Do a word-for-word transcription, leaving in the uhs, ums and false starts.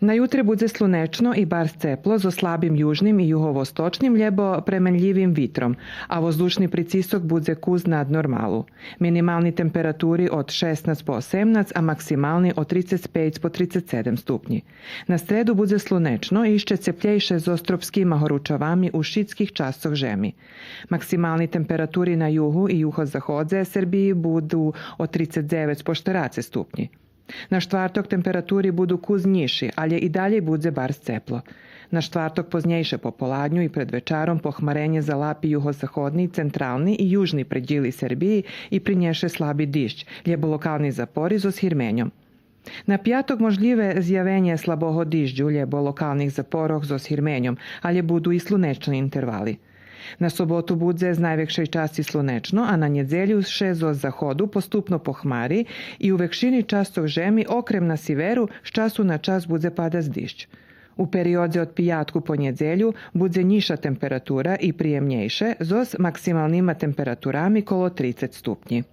На ютре будзе слунечно и барз цепло зоз слабим южним и юговосточним лєбо пременлївим витром, а воздушни прицисок будзе кус над нормалу. Минимални температури од шеснац по осемнац, а максимални од трицец пейц по трицец седем ступнї. На стреду будзе слунечно и ище цеплєйше зоз тропскима горучавами у шицких часцох жеми. Максимални температури на югу и югозаходзе Сербиї буду од трицец дзевец по штерацец ступнї. На штварток температури буду кус нїзши, алє и далєй будзе барз цепло. На штварток познєйше пополадню и пред вечаром похмаренє залапи югозаходни, централни и южни предїли Сербиї и принєше слаби диждж, лєбо локални запори зоз гирменьом. На пяток можлїве зявенє слабого дижджу лєбо локалних запорох зоз гирменьом, алє буду и слунечни интервали. На соботу будзе з найвекшей часци слунечно, а на нєдзелю ше зоз заходу поступно похмари и у векшини часцох жеми, окрем на сиверу, з часу на час будзе падац диждж. У периодзе од пятку по нєдзелю будзе нїзша температура и приємнєйше, зоз максималнима температурами коло трицец ступнї.